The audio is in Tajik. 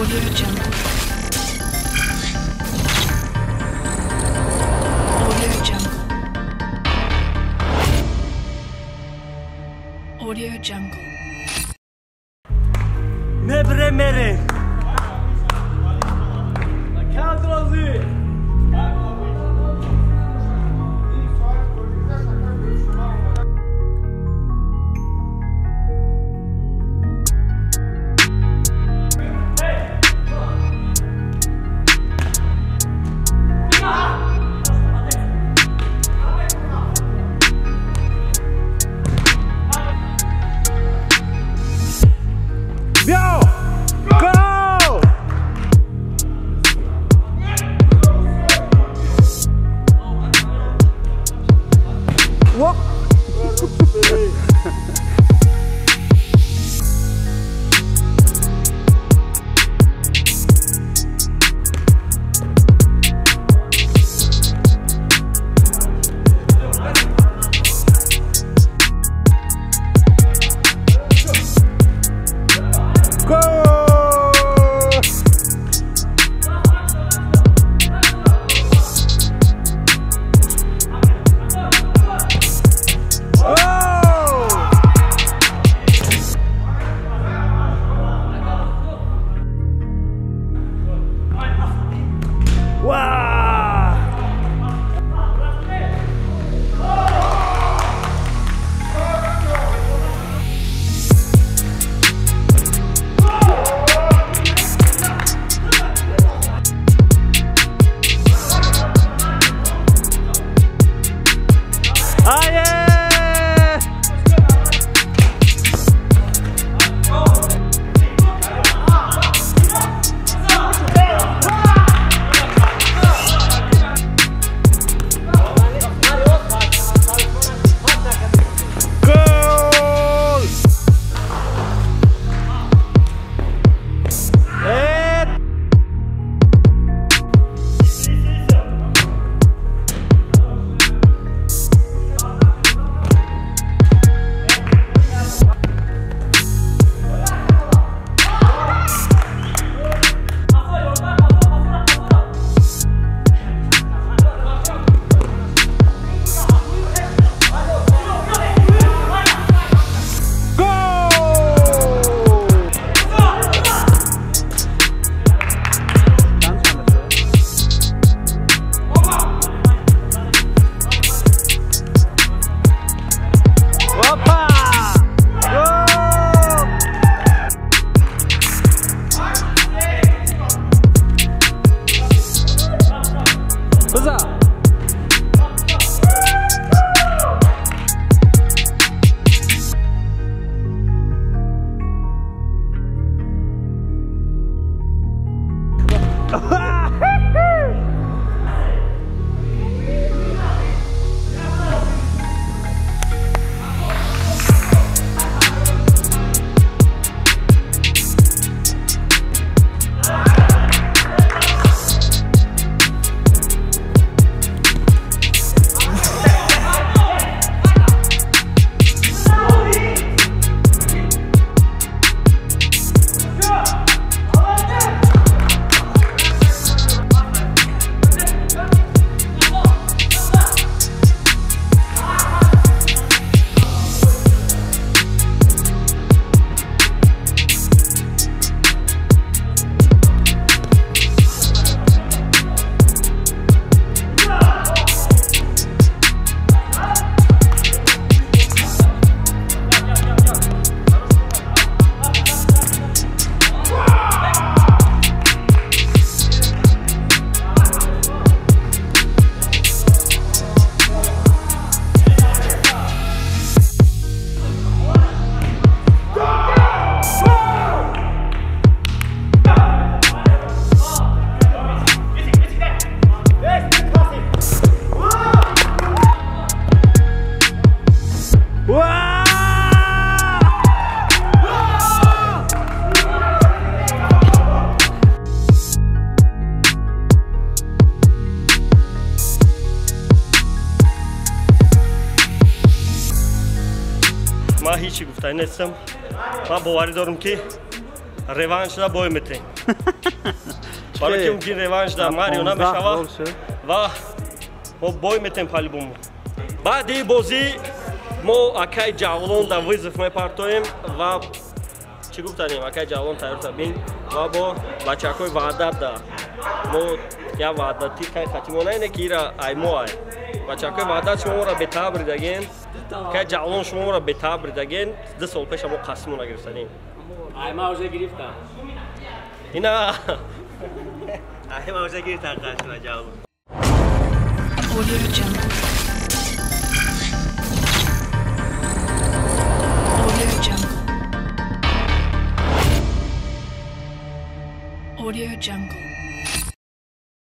Audio Jungle. Audio Jungle. Audio Jungle. Мебре мере. Go! Go! What? Ман ҳечи гуфтанӣ нестам. Ман боварӣ дорам, ки Реванш да бой метем. Барои ки мумкин реванш да Марио намешава ва мо бой метем по-любому. Баъди бозӣ мо акай Ҷавлон да вызов мепартоем ва чӣ гуфтанем, акай Ҷавлон тайёр бин ва бо бачакҳои Ваҳдат да мо я ваҳдатӣ кай хатимо на ине ки ира ай мо ай бачакҳои Ваҳдат шуморо бетаъб ридаген, кай Ҷавлон шуморо бетаъб ридаген. 2 сол пеша мо қасимона гирифтанем. Ай ма уже гирифтам. Ина. Ай ма уже гирифтам қасима, Ҷавлон. Audio Jungle.